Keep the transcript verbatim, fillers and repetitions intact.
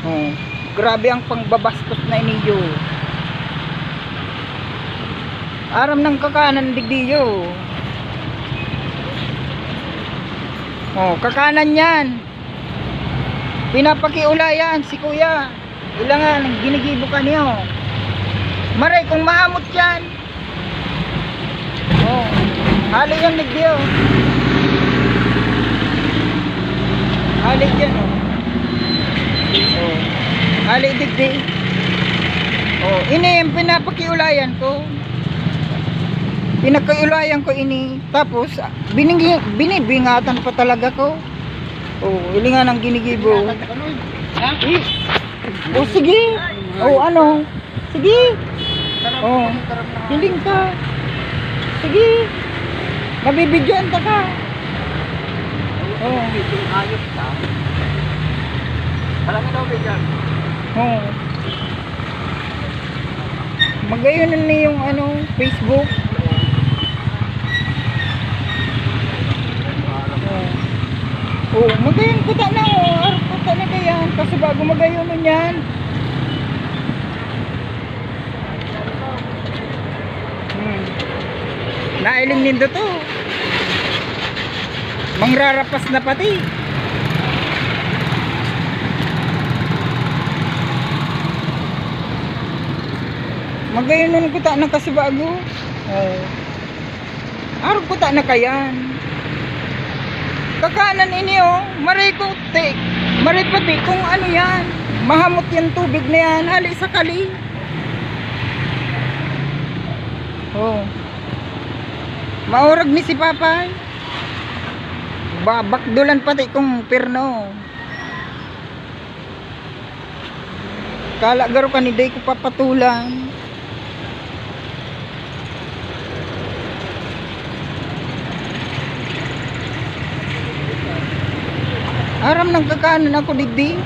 Oh, grabe ang pangbabastos na iniyo. Aram ng kakanan digdiyo. Oh, kakanan yan. Pinapakiulayan si kuya. Ilangan, ginigibo ka niyo. Maray kung mahamot yan. Oh, hali yan digdi, oh. Hali yan, oh. Oh, hali digdi. Oh, ini yung pinapakiulayan ko. Pinakiulayan ko ini. Tapos, ah, biningi-, binibingatan pa talaga ko. Oh, ilingan ang ginigibo. Ha? Oh, sige. Oh, ano? Sige. Oh. Hiling ka. Sige. Mabibidyoan ta ka. Oh. Ayos ka. Alam mo daw, Bidyan. Oh. Magayon na yung ano, Facebook. Oh. Oh, magayon ko ta na, oh. Arog ko ta na kaya. Kasi bago magayon nun yan. Hmm. Nailing nindo to. Mangrarapas na pati. Magayon nun ko ta na kasi bago. Oh. Arog ko ta na kayan. Kakanan ini, oh. Maray ko, te. Maray pati kung ano yan. Mahamot yung tubig na yan. Hali sa kali. Oh. Maurag ni si Papay. Babakdulan pati kung pirno. Kala garo ka ni day ko papatulan. Aram ng kakanan ako digdi.